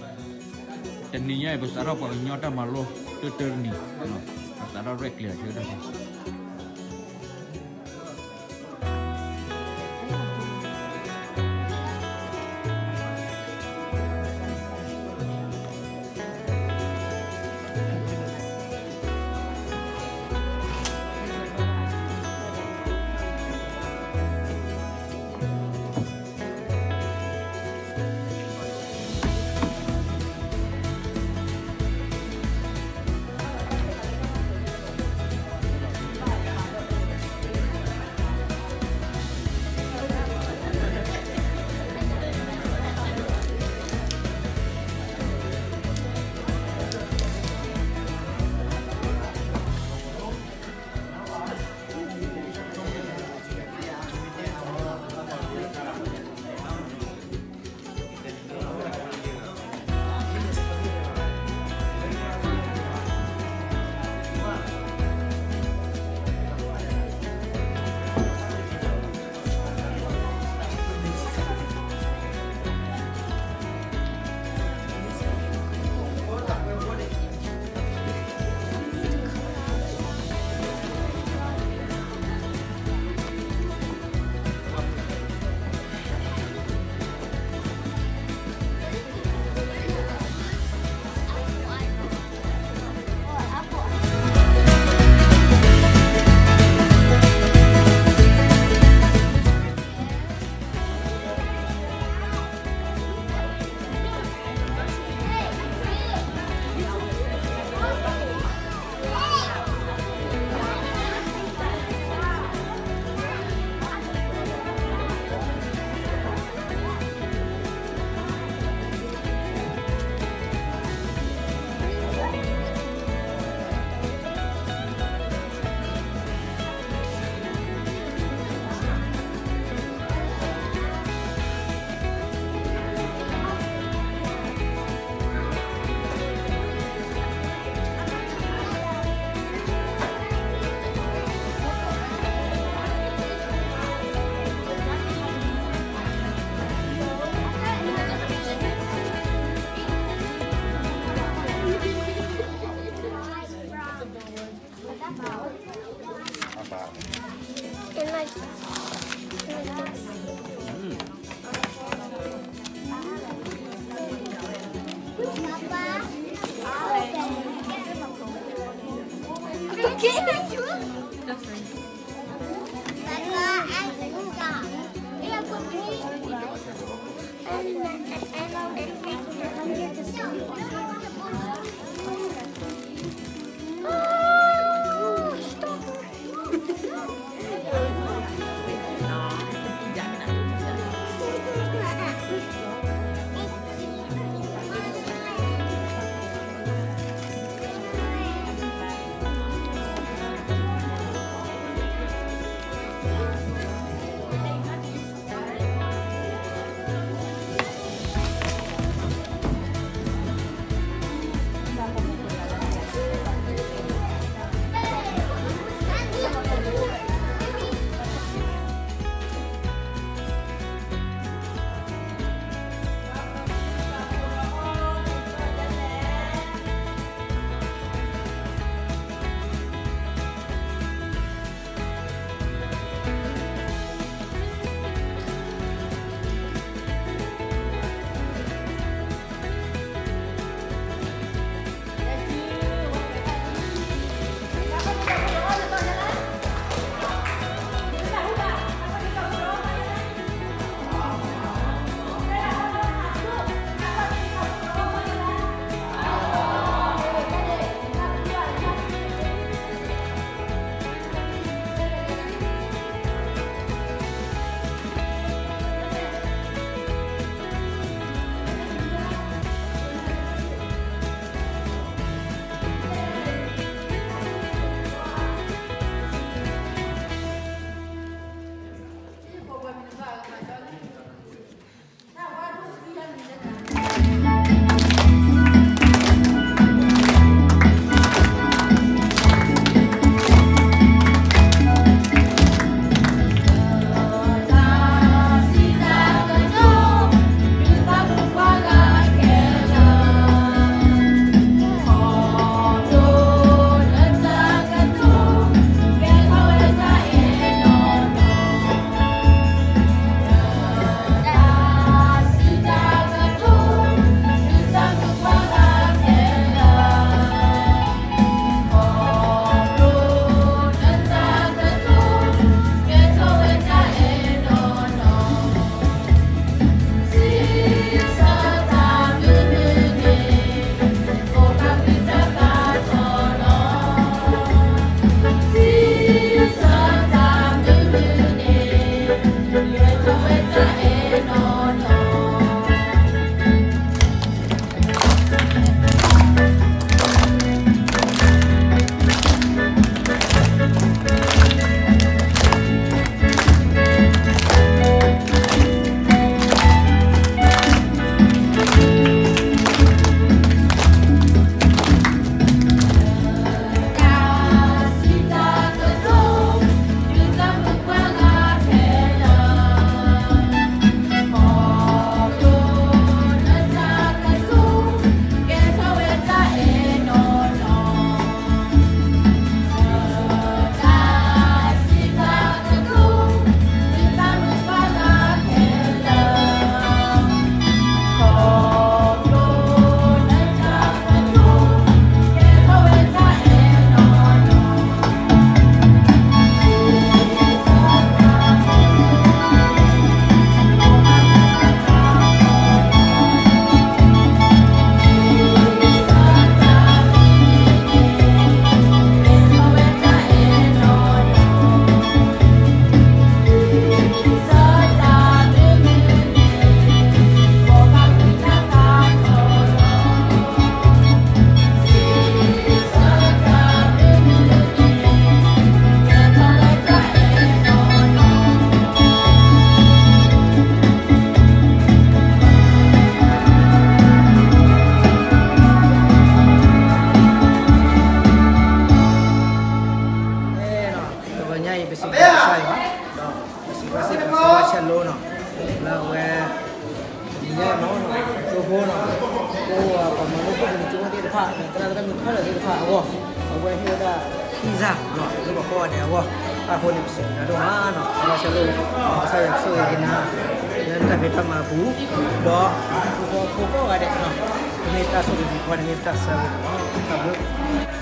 တနံၤညါအံၤ ပစးထီၣ်ပှၤကညီတၢ်မၤလိ တၢတၢတနံၤ, ပစးထီၣ်ရဲၣ်ကျဲၤဆၢကတီၢ်. ပှၤကညီဖိသ့ၣ်တဖၣ် သရၣ်သရၣ်မုၣ်ခဲလၢာ်သ့ၣ်တဖၣ်အဂီၢ် အဝဲဟ့ၣ်ဝဲဒၣ် pizza ဒီးလၢပှၤကိးဂၤဒဲးအဂီၢ်, အဃိန့ၣ် ပစံးဘျုးဒိၣ်မးနီၤ, ဘၣ်ဆၣ်လၢ ကစၢ်ယွၤကဆိၣ်ဂ့ၤက့ၤနၤ လၢနတၢ်ဖံးတၢ်မၤအပူၤ, ဒီး ပဖိကိးဂၤဒဲးနီၤ, တမ့ၢ်တၢ်ဆိၣ်ဂ့ၤဖိတမ့ၢ်တၢ်ဆၢဂ့ၤနီၤ, တၢ်ဘျုး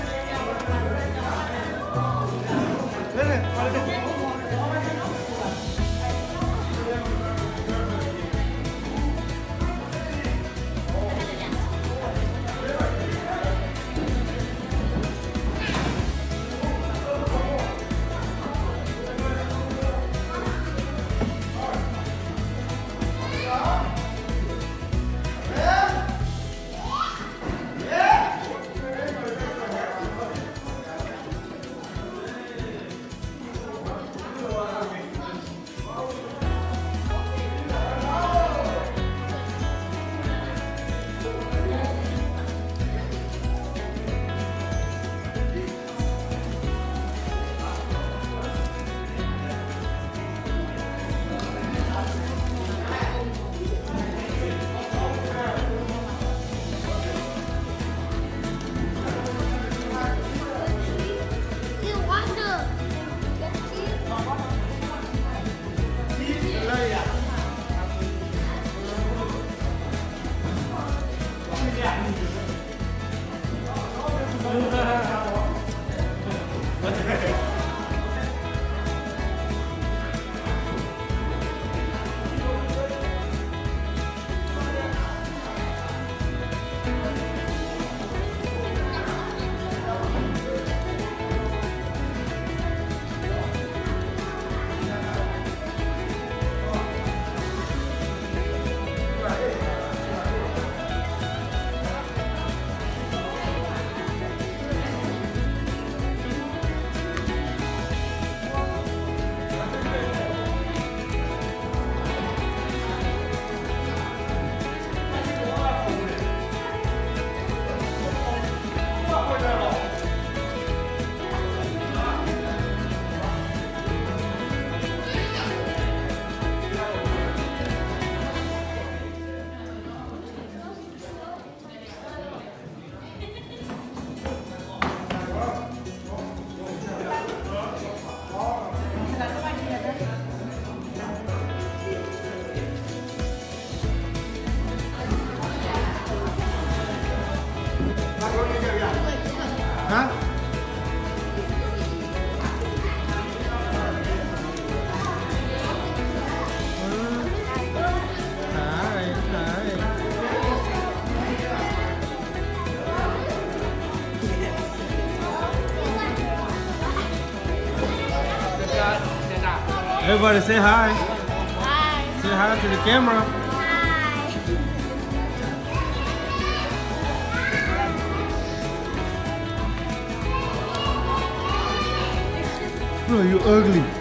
Huh? Hi, hi. Everybody say hi. Hi. Say hi to the camera. Hi. No, you ugly.